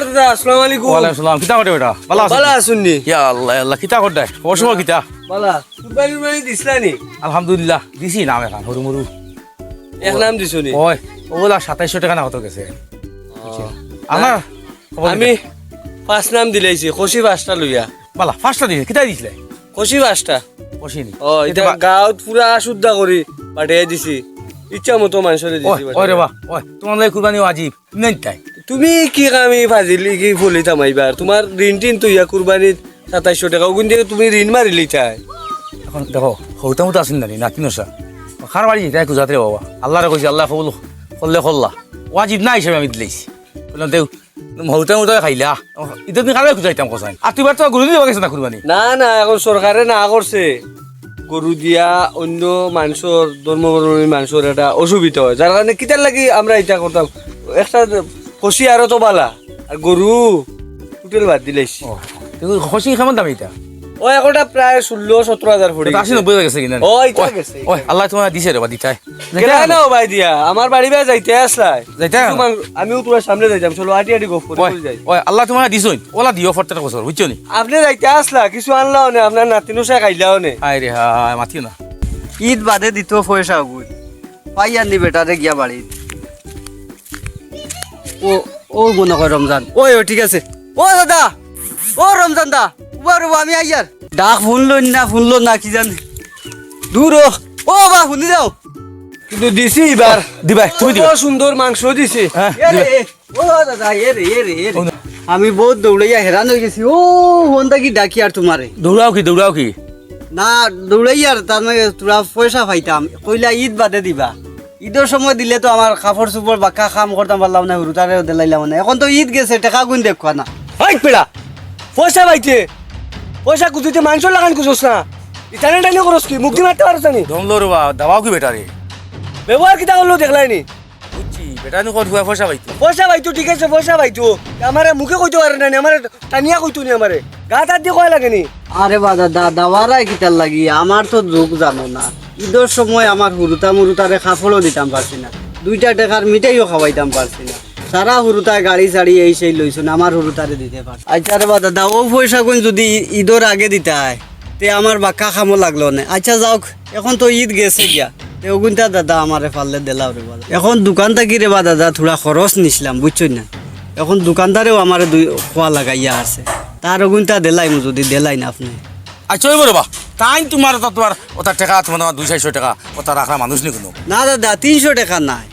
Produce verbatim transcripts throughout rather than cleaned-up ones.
দাদা, আসসালামু আলাইকুম। ওয়ালাইকুম আসসালাম। কিতা করে বেটা? ভালা আছো? ভালা আছইন নি? ইয়া আল্লাহ, ইয়া আল্লাহ, কিতা করতায়? অবশ্য কিতা? ভালা। কুরবানি টুরবানি দিছলা নি? আলহামদুলিল্লাহ, দিছি নাম এখান, হুরু মুরু। এক নাম দিছো নি? ওই, ওগুলা সাতাইশশো টেকা না কত গেছে? ও। আমার খবর আমি দিতে। পাঁচ নাম দিলাইছি, খসি পাঁচটা লইয়া। ভালা, পাঁচটা দিছে, কিতা দিছিলে? খসি পাঁচটা। খসি নি? ও, ইটা ইটা বা- গাঁওত পুরা শুদ্ধা করি পাঠাইয়া দিছি। ইচ্ছা মতো মানষরে দিছি ওই, পাঠাইয়া। ওই রে বা, ওই, তুমার লাগি কুরবানি ওয়াজিব। নাই তাই। তুমি কি কামি ফাজিলি কি ফুলি থামাইবার? তুমার ঋণ টিন তো ইয়া কুরবানির সাতাইশশো টেকা, ওগুন দিয়া তুমি ঋণ মারিলিতায়। এখন দেখো, হউতা মুতা আছইন না নি, নাতি নশা। কার বাড়ি যাইতায় কুজাত রে বাবা। আল্লারে কইছি, আল্লায় কবুল করলে করলা। ওয়াজিব না হিসাবে আমি দিলাইছি। কইলাম, দেও, হউতা মুতা খাইলা। ইতা তুমি কারে কুজাইতাম কছাইন? আর তুই বার তো গরু দিবা গেছে না কুরবানি? না, না, এখন সরকারে না করছে। গরু দিয়া অন্য মানষর, ধর্মাবলম্বী মানষর এটা অসুবিধা হয়, যার কারণে কিতার লাগি আমরা ইটা করতাম। একটা খসি আরো তো ভালা, আর গরু টোটাল বাদ দিলাইছি। ও, তো খসি কেমন দাম ইটা? ও, একটা প্রায় ষোলো সতেরো হাজার পড়ে তো আশি গেছে। নব্বই হাজার গেছে কিনা? ও, ইটা ওই, গেছে, ওই, ইটা আল্লায় তুমারে দিছে রে বা, দিতায়। গেলা না ও ভাই দিয়া, আমার বাড়ি বায় যাইতে আসলাই। যাইতে কিছু না? মান-, আমিও তুমার সামনে যাইতাম, চলো আটি আটি গফ করি ওই, করি যাই। ওই, আল্লায় তুমারে দিছইন, ওলা দিও প্রত্যেকটা বছর, বুঝছো নি? আপনে যাইতে আসলা, কিছু আনলাও নে, আপনার নাতি নশা খাইলাও নে। হায় রে হায়, মাতিও না। ইদ বাদে দিতো পয়সা ওগুন। পাইয়ার নি বেটারে গিয়া বাড়িত। ও, ও মনে কয় রমজান। ওই, ও ঠিক আছে। ও দাদা, ও রমজান দা, উবা রুবা, আমি আইয়ার। ডাক হুনলো না, হুনলো না, কি জানি। দূর ও, ও বা, হুনি যাও। কিন্তু দিছি ইবার। দিবায়, তুমি দিবায়। কত সুন্দর মাংস দিছি। হ্যাঁ, এ রে, দিবায়। এ, ও দাদা, এ রে, এ রে, এ রে। ও না। আমি বউত দৌড়াইয়া হেরান অই গেছি। ও, হন থাকি ডাকি আর তুমারে। দৌড়াও কি, দৌড়াও কি? না, দৌড়াইয়ার, তার মানে তুরা পয়সা পাইতাম। কইলা ইদ বাদে দিবা। ইদর সময় দিলে তো আমার কাপড় চুপড় বাক্কা কাম করতাম পারলাম না, হুরুতারেও দিলাইলাম না। এখন তো ইদ গেছে, টেকা গুন দেখবা না। হাই পেড়া, পয়সা পাইতে, পয়সা কুতুইতে মানষর লাখান কুচস না। ইতানে টানে করস কি? মুখ দি মারতে পারস না নি? দম লো রে বা, দাবাও কি বেটারে? ব্যবহার কিতা করলো দেখলায় নি? বুঝছি, বেটা নু কর ফুয়া পয়সা পাইতো। পয়সা পাইতো, ঠিক আছে, পয়সা পাইতো। আমারে মুখে কইতো পারে না নি, আমারে টানিয়া কইতো নি আমারে। গাত আত দি কওয়া লাগে নি? আরে বা দাদা, দাবারায় কিতার লাগি? আমার তো যুগ জানো না। ইদর সময় আমার হুরুতা মুরুতারে কাপড়ও দিতাম পারছি না, দুইটা টেকার মিঠাইও খাওয়াইতাম পারছি না। সারা হুরুতায় গাড়ি সাড়ি এই সেই লইছইন, আমার হুরুতারে দিতে পারছি না। আইচ্ছা রে বা দাদা, অউ পয়সাগুন যুদি ইদর আগে দিতায়, তে আমার বাক্কা কামো লাগলো অনে। আইচ্ছা যাউক, এখন তো ইদ গেছে গিয়া, তে অগুইনতা দাদা আমারে পারলে দেলাও রে বা। এখন দুকান থাকি রে বা দাদা থুড়া খরচ নিছলাম, বুঝছইন না? এখন দুকানদারেও আমারে দুই খোয়া লাগাইয়া আছে, তার অগুইনতা দেলাইমু যুদি দেলাইন আপনে। আইচ্ছা, অইবো রে বা, তাইন তুমার অতা, তুমার অতা টেকা, তুমার দুই চাইরশো টেকা, অতা রাখরা মানুষ নি কুনু। না দাদা, তিনশো টেকা নায়।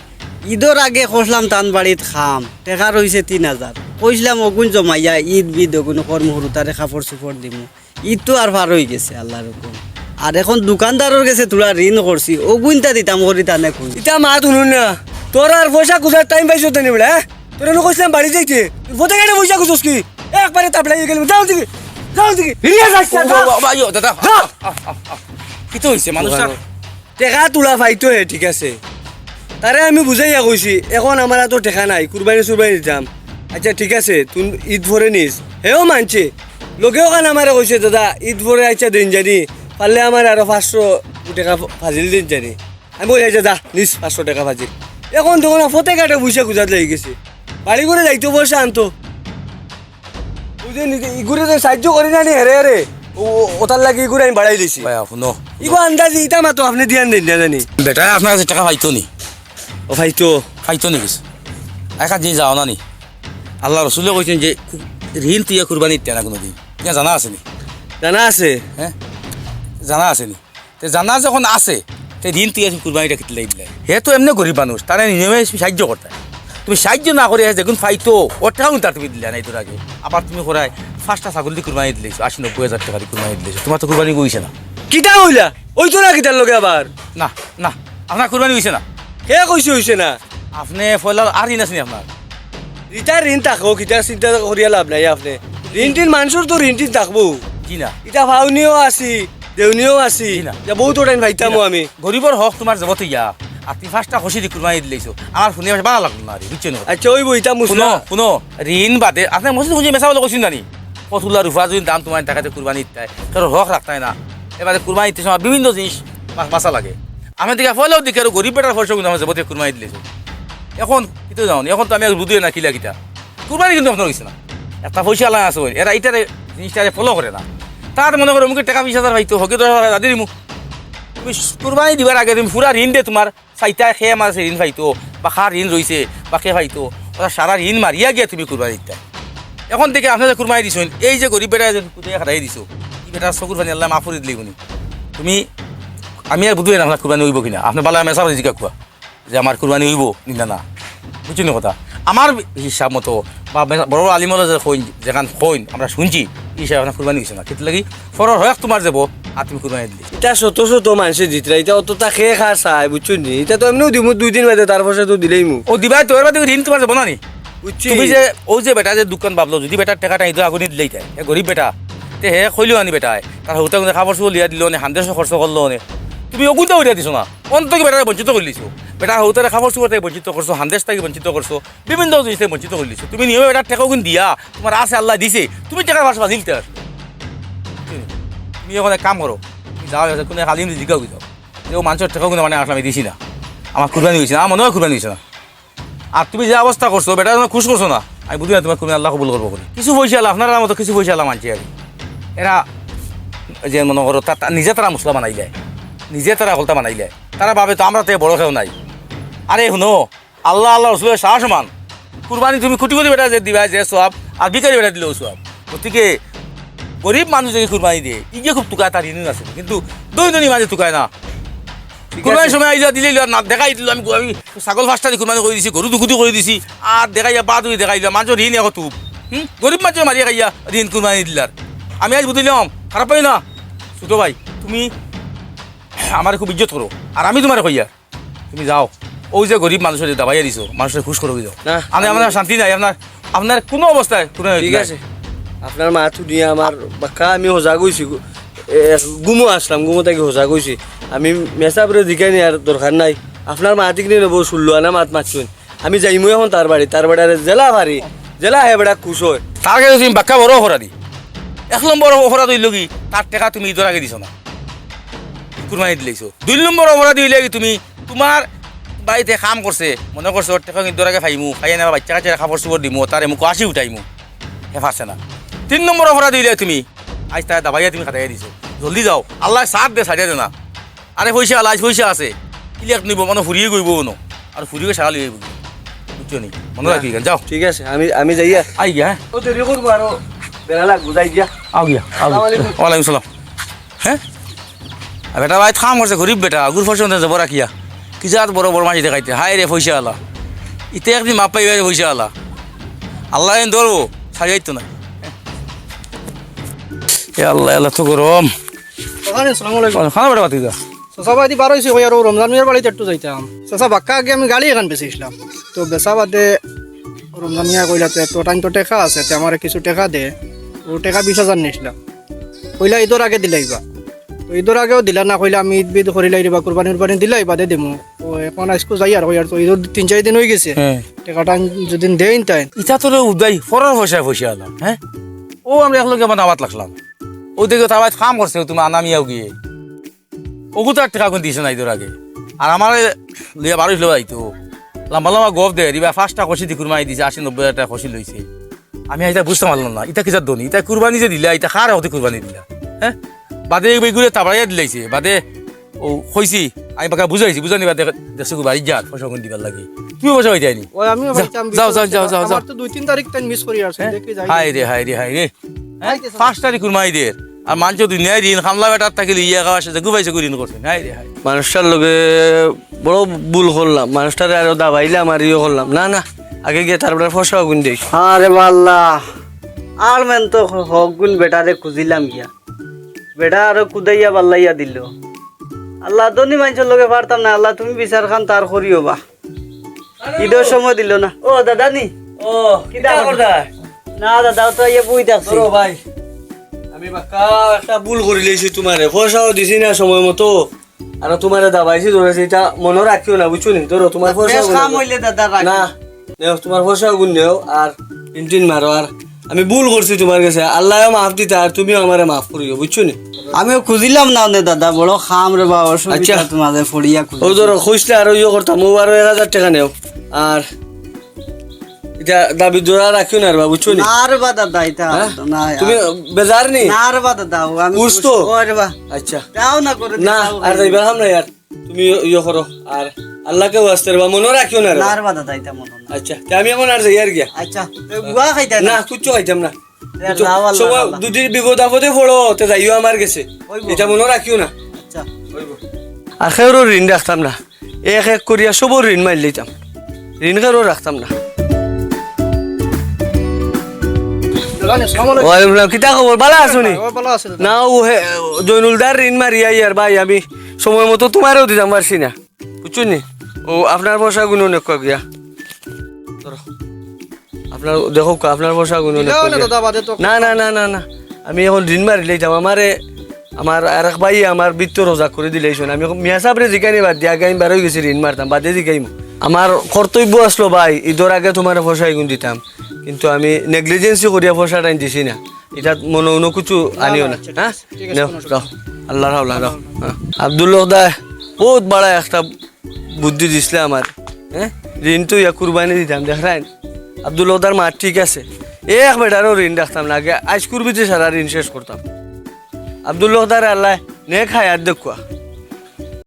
ইদর আগে কইছলাম তান বাড়িত কাম, টেকা রইছে তিন হাজার। কইছলাম অগুইন জমাইয়া ইদ বিদ অগুইন করমু, হুরুতারে কাপড় চুপড় দিমু। ইদ তো আর পার অইগেছে আল্লার হুকুম। আর এখন দুকানদারর গেছে থুড়া ঋণ করছি, অগুইনতা দিতাম করি তানে কই। ইতা মাত হুনইন না, তোর আর পয়সা খুজার টাইম পাইছস নি বেটা, হ্যাঁ? তোরে নু কইছলাম বাড়ি যাইতে, তুই ফতে ঘাটে পয়সা খুজস কি? একবারে তাবলাই গেলি, যাও দিকে, যাও দিকে, ফিরিয়া যাস না, ও যা। বাবা, ইয়ো, দাদা। যা। আহ, আহ, আহ, আহ। কিতা অইছে মানুষটা? টেকা তুলা পাইতো হে, ঠিক আছে। তারে আমি বুঝাইয়া কইছি, এখন আমার আতো টেকা নাই, কুরবানি সুরবানি দিতাম। আইচ্ছা, ঠিক আছে, তুই ইদ ফরে নিস। হেও মানছে। লগেও খান আমারে কইছে, "দাদা, ইদ ফরে আইচ্ছা দিন জানি, পারলে আমারে আরো পাঁচশো টেকা ফ-, ফাজিল দিন জানি।" আমি কই, "আইচ্ছা, যা, নিস পাঁচশো টেকা ফাজিল।" এখন দেখো না, ফতে ঘাটে পয়সা খুজাত লাগি গেছে। বাড়ি ঘরে যাইতো পয়সা আনতো। ওই যে নিজে ইগুরে যে সাহায্য করি না নি, হেরে হেরে। ও, ও, ওটার লাগি ইগুরে আমি বাড়াই দিছি। ভাই, হুনো। ইগু আন্দাজি, ইতা মাতো আপনে দিয়ান দিন, না জানি। বেটায় আপনার কাছে টেকা পাইতো নি? ও পাইতো। পাইতো নি কিছু? একা যে যাও না নি? আল্লার রসুলে কইছইন যে কু-, ঋণ তুইয়া কুরবানি দিতে না কুনুদিন। ইয়া জানা আছে নি? জানা আছে। হ্যাঁ? জানা আছে নি? তে জানা যখন আছে, তে ঋণ তুইয়া কুরবানিটা কিতা লাগি দিলায়? হে তো এমনে গরিব মানুষ, তারে নিয়মে সাহায্য করতায়। তুমি সাহায্য না করি হে যেগুন পাইতো, অউ টেকাগুন তারে তুমি দিলায় না ইদর আগে। আবার তুমি করায় পাঁচটা ছাগল দি কুরবানি দিলাইছো, আশি নব্বই হাজার টেকা দি কুরবানি দিলাইছো। তুমার তো কুরবানি অইছে না। কিতা কইলা? অইতো না কিতার লগে আবার? না, না, আপনার কুরবানি অইছে না। কে কইছে অইছে না? আপনে পয়লা আর ঋণ আছে নি আপনার? ইতা ঋণ থাকবো, কিতা চিন্তা করিয়া লাভ নাই আপনে। ঋণ টিন মানষর তো ঋণ টিন থাকবো। জি না। ইতা পাওনিও আছি, দেওনিও আছি। জি না। ইতা বউত টাইম পাইতাম আমি। গরিবর হক তুমার জবত অইয়া, আর তুমি পাঁচটা খসি দি কুরবানি দিলাইছো। আমার হুনিয়া ভালা লাগলো না রে, বুঝছো নি? আইচ্ছা, অইবো, ইতা মুসলা। হুনো, হুনো, ঋণ বাদে, আপনে মসজিদ হুনিয়া মেসা বলে কইছইন না নি? কতগুলা রুফা যুদি দাম তুমার দেখাতে কুরবানি দিতায়, তার হক রাখতায় না। এবারে কুরবানি দিতে সময় বিভিন্ন জিনিস মা-, মাসা লাগে। আমি দেখি পয়লাও দেখি আরো গরিব বেটার পয়সা কিন্তু আমার জবতে কুরবানি দিলাইছো। এখন কিতা জানো নি? এখন তো আমি আর বুঝি না কিলা কিতা। কুরবানি কিন্তু আপনার অইছে না। একটা পয়সাআলা আছে, এরা ইটারে, জিনিসটারে ফলো করে না। তার মনে করে মুখে টেকা বিশ হাজার পাইতো, হকে দশ হাজার দাদি দিমু। তুমি কুরবানি দিবার আগে তুমি পুরা ঋণ দে তোমার চাইতায় খে মাসে ঋণ পাইতো, বা কার ঋণ রইছে, বা কে পাইতো, ওরা সারা ঋণ মারিয়া গিয়া তুমি কুরবানি দিতায়। এখন থেকে আপনারা কুরবানি দিছইন, এই যে গরিব বেটা যে কুদাইয়া খাটাই দিছো, এই বেটার চকুর পানি আল্লায় মাফ করি দিলে গুনি। তুমি, আমি আর বুঝি না আপনার কুরবানি অইবো কিনা, আপনি বালা মেসাব জিকা কুয়া যে আমার কুরবানি অইবো নি না, না। বুঝছইন নি কথা? আমার হিসাব মতো বা বে-, বড় বড় আলিম অকলে যে কইন, যেখান কইন, আমরা শুনছি, এই হিসাবে আপনার কুরবানি অইছে না। কিতা লাগি? ফরর হক তোমার যাবো, আর তুমি কুরবানি দিলে। ইটা শত শত মানষে দিতরা, ইটা অততা খে খা চায়, বুঝছইন নি? ইটা তো এমনেও দিমু, দুই দিন বাদে তার পয়সা তো দিলেইমু। ও দিবায় তো, এর বাদে ঋণ তোমার যাবো না নি? বুঝছি। তুমি যে, ও যে বেটা যে দোকান ভাবলো, যদি বেটার টেকাটা ইদর আগুনি দিলেই তাই, এ গরিব বেটা, তে হে কইলো আনি বেটায়, তার হউতা গুনে কাপড় চোপড় লিয়া দিলো নে, হান্দেশ খরচ করলো নে, তুমি অগুনটা উড়িয়া দিছো না, অন্তত বেটারে বঞ্চিত করি দিছো, বেটার হউতারে কাপড় চোপড় থাকি বঞ্চিত করছো, হান্দেশ থাকি বঞ্চিত করছো, বিভিন্ন জিনিস থাকি বঞ্চিত করি দিছো। তুমি নিয়মে বেটার টেকা অগুন দিয়া, তোমার আছে আল্লায় দিছে, তুমি টেকার পাশে বাজিলতে আসো। তুমি এখন এক কাম করো, তুমি যাও, যাও, কোনো এক আলিম জিগাও যাও, যে ও মানষর টেকা অগুন মানে আসলে আমি দিছি না, আমার কুরবানি অইছে না, আমার মনে হয় কুরবানি অইছে না। আর তুমি যে অবস্থা করছো, বেটা তুমি খুশ করছো না, আমি বুঝি না তোমার কুরবানি আল্লায় কবুল করবো করি। কিছু পয়সাআলা, আপনারার মতো কিছু পয়সাআলা মানষে আর কি। এরা যে মনে করো, তা, তা নিজে তারা মশলা বানাইলে, নিজে তারা হকলতা বানাইলে, তারা ভাবে তো আমরা তো বড় কেউ নাই। আরে হুনো, আল্লাহ, আল্লাহর রসুলর সারা সমান। কুরবানি তুমি কোটি কোটি বেটারে যে দিবায় যে সওয়াব, আর ভিখারি বেটারে দিলেও সওয়াব। গতিকে গরিব মানুষ যদি কুরবানি দেয়, ইগে খুব তুকায়, তার ঋণ আছে, কিন্তু ধনী ধনী মানষে তুকায় না। ঠিক আছে। কুরবানির সময় আইলা দিলে ইলা না দেখাই দিল, আমি, আমি ছাগল পাঁচটা দি কুরবানি করি দিছি, গরু দুগুটি করি দিছি, আর দেখাইয়া বাদ হয়ে দেখাইলা, মানষর ঋণ এখন তুপ। হুম, গরিব মানষে মারিয়া খাইয়া ঋণ কুরবানি দিলার। আমি আইজ বুঝিলাম, খারাপ পাই না। ছোট ভাই, তুমি আমারে খুব ইজ্জত করো, আর আমি তোমারে কইয়ার, তুমি যাও, ওই যে গরিব মানষরে দাবাইয়া দিছো, মানষরে খুশ করো যাও। না, আনে আমি আপনার শান্তি নাই, আপনার, আপনার কোনো অবস্থায় কোনো ঠিক নাই। আছে, আপনার মাত হুনিয়া আমার বাক্কা আমি হজাগ অইছি, গু-, এ, ঘুমো আসলাম, ঘুমো থাকি হজাগ অইছি। আমি মেসাবরে জিকাই নিয়ার দরকার নাই, আপনার মাত ইকনি নেবো, ষোলো আনা মাত মাতছইন। আমি যাইমু এখন তার বাড়ি, তার বাড়ি আরে জেলা বাড়ি, জেলা হে বেটা খুশ হয়। তার কাছে তুমি বাক্কা বড় অপরাধী। এক নম্বর অপরাধ অইলো কি, তার টেকা তুমি ইদর আগে দিছো না, কুরবানি দিলাইছো। দুই নম্বর অপরাধী অইলে কি, তুমি তোমার বাড়িতে কাম করছে, মনে করছো টেকা ইদর আগে পাইমু, পাইয়া না বাচ্চা কাচ্চারে কাপড় চোপড় দিমু, তারে মুখো হাসি উঠাইমু, হে পারছে না। তিন নম্বর অপরাধী অইলে তুমি আইজ তারে দাবাইয়া তুমি খাটাইয়া দিছো। জলদি যাও, আল্লায় সাথ দে, ছাড়িয়া দে না। আরে পয়সাআলা, আইজ পয়সা আছে, ইলেক নিব, মানে ফুরিয়ে গইব অনো, আর ফুরিয়ে সারা লইয়া আইব। বুঝছো নি? মনে রাখি, যাও। ঠিক আছে, আমি, আমি যাইয়া। আই গিয়া, হ্যাঁ? ও দেরি করবো আরো, বেলা লাগবো, যাই গিয়া। আও গিয়া, আও গিয়া। আসসালামু আলাইকুম। ওয়ালাইকুম সালাম। হ্যাঁ? আর বেটা ভাই কাম করছে, গরিব বেটা, গুর ফসল দেন যাবো রাখিয়া। কি জাত বড় বড় মাছি দেখাইতে, হায় রে পয়সাআলা। ইতে একদিন মাপ পাইবে রে পয়সাআলা। আল্লায় এন ধরবো, ছাড়ি যাইতো না। এ আল্লাহ, আল্লাহ তো গরম। ওখানে আসসালামু আলাইকুম। খানা বেটা বাতি যা। চাচা ভাই, দি বার অইছি, কই আরো রমজান মিয়ার বাড়িত একটু যাইতাম। চাচা, বাক্কা আগে আমি গাড়ি এখান বেচিছিলাম। তো বেচা বাদে রমজান মিয়া কইলা, "তে তোর টাইম তো টেকা আছে, তে আমারে কিছু টেকা দে।" ও টেকা বিশ হাজার নিছিলাম। কইলা, "ইদর আগে দিলাইবা।" তো ইদর আগেও দিলা না, কইলা, "আমি ইদ বিদ করিলাই রে বা কুরবানি উরবানি দিলাই বাদে দিমু।" ও এখন আইজকু যাইয়ার, কইয়ার তো ইদর তিন চাইর দিন অইগেছে। হ্যাঁ। টেকাটা যদি দেইন তাইন। ইতা তো রে উদয়, ফরর পয়সায় পয়সাআলা, হ্যাঁ? ও আমরা একলগে আমার দাওয়াত লাগলাম। ও দেখো, তার বাড়িত কাম করছে, তুমি আনা মিয়াও গিয়ে। ওগু তার টেকা কোন দিছে না ইদর আগে। আর আমারে লইয়া বারো কিলো যাইতো। লম্বা লম্বা গপ দে, রিবা পাঁচটা কষি দি কুরবানি দিছে, আশি নব্বই হাজার টেকা কষি লইছে। আমি ইতা বুঝতাম পারলাম না, ইতা কিসার ধনী? ইতা কুরবানি যে দিলা, ইতা কার হতে কুরবানি দিলা? হ্যাঁ? বাদে এই বেগুরে তাবাড়াইয়া দিলাইছে, বাদে ও কইছি, আমি বাক্কা বুঝাইছি, বুঝানি বাদে দেখছি কুরবানি যার, পয়সা কোন দিবার লাগি। তুমি পয়সা পাইতে আইনি। ওই আমিও যাও, পাইতাম যাও, বিশ হাজার যাও, যাও, টেকা। যাও, যাও। আমার তো দুই তিন তারিখ তাইন মিস করি আসছে, হ্যাঁ? দেখি যাই। হায় রে, হায় রে, হায় রে। হ্যাঁ? পাঁচ তারিখ কুরবানি দের। আর মানষে দুনিয়ার ঋণ, কামলা বেটার থাকি লইয়া খাওয়া শেষে গুফাইছে ঋণ করছে। হায় রে হায়। মানুষটার লগে বড় ভুল করলাম, মানুষটারে আরো দাবাইলাম আর ইয়ে করলাম। না, না, আগে গিয়া তার বেটার পয়সা অগুন দেই। আরে বাল্লা, আর মেন তো হক গুন বেটারে খুঁজিলাম গিয়া। বেটা আরো কুদাইয়া বাল্লাইয়া দিল। আল্লাহ, ধনী মানষর লগে পারতাম না। আল্লাহ, তুমি বিচার খান তার করিও বা। ইদর সময় দিল না। ও দাদা নি? ও, কিতা কিতা করতায়? না দাদা, ও তো ইয়ে বই দেখছি। ধরো ভাই, আমি বাক্কা একটা ভুল করিলাইছি তোমারে। পয়সাও দিছি না সময় মতো। আর তোমারে দাবাইছি, ধরেছি, ইটা মনো রাখিও না, বুঝছো নি? ধরো, তোমার পয়সা বেশ গুণ কাম নেও। অইলে দাদা রাখি। না, নেও, তোমার পয়সা গুণ নেও, আর টিন টিন মারো, আর আমি ভুল করছি তোমার গেছে, আল্লায়ও মাফ দিতা, আর তুমিও আমারে মাফ করিও, বুঝছো নি? আমিও খুঁজিলাম না নে দাদা, বড় কাম রে বা, অসুবিধা আচ্ছা। তোমাদের পড়িয়া খুঁজি। ও ধরো, খুঁজলে আরো ইয়ে করতাম, ও আরো এক হাজার টেকা নেও, আর ইটা দাবি দরা রাখিও না রে বা, বুঝছো নি? না রে বা দাদা, ইটা হ্যাঁ? না, তুমি আর বেজার নি? না রে বা দাদা, ও আমি বুঝ তো? খুশ-, ও রে বা। আচ্ছা। তাও না করে না, দিতাম আর ভাই। যাইবার হাম না ইয়ার। তুমি ইয়ে, ইয়ে করো, আর আল্লাহকে ওয়াস্তে রে বা, মনো রাখিও না রে বা। না রে বা দাদা, ইটা মনো না। আচ্ছা, তে আমি এখন আর যাই আর গিয়া। আচ্ছা, তো গুয়া খাইতা না? না, কিচ্ছু খাইতাম না। এ, কিচ্ছু, লাও, আল্লাহ, সব আল্লাহ। দুটি বিপদ আপদে পড়ো, তে যাইও আমার গেছে। ওই বো। ইটা মনো রাখিও না। আচ্ছা। ওই বো। আর কেউরও ঋণ রাখতাম না। এক এক করিয়া সবর ঋণ মারি লইতাম। ঋণ কেউরও রাখতাম না। দাদা, আসসালামু আলাইকুম। ওয়ালাইকুম সালাম। কিতা খবর? ভালা আছো নি? ও, ভালা আছি দাদা। না, ও হে, জৈনুলদার ঋণ মারিয়া ইয়ার ভাই, আমি সময় মতো তোমারেও দিতাম পারছি না। বুঝছো নি? ও আপনার পয়সাগুন অনেক গিয়া। ধরো। আপনার, দেখো, আপনার পয়সাগুন অনেক দিলাও না গিয়া। দাদা, বাদে তো না, না, না, না, না। আমি এখন ঋণ মারি লইতাম। আমারে, আমার আরেক ভাইয়ে আমার বৃত্ত রোজা করি দিলাইছইন। আমি এখন মিয়া সাবরে জিকানি বাদ দিয়া, আগে আমি বারই গেছি ঋণ মারতাম, বাদে জিকাইমু। আমার কর্তব্য আছলো ভাই, ইদর আগে তোমারে পয়সাগুন দিতাম, কিন্তু আমি negligence করিয়া পয়সাটা দিছি না। ইটা মনো অন্য কিছু না, আনিও না, না, আচ্ছা, ঠিক হ্যাঁ? আছে, ঠিক আছে, নেও, কোনো সমস্যা রাও। নেই। আল্লাহর হাওলা, রাও। হ্যাঁ। আব্দুল হক দা বউত বড় একটা বুদ্ধি দিছলা আমার, হ্যাঁ? ঋণ তো ইয়া কুরবানি দিতাম, দেখরাইন। আব্দুল হক দার মাত ঠিক আছে, এক বেটারও ঋণ রাখতাম না, আগে আইজ কুরবিতে সারা ঋণ শেষ করতাম। আব্দুল হক দারে আল্লায় নেক হায়াত দেউক্কা।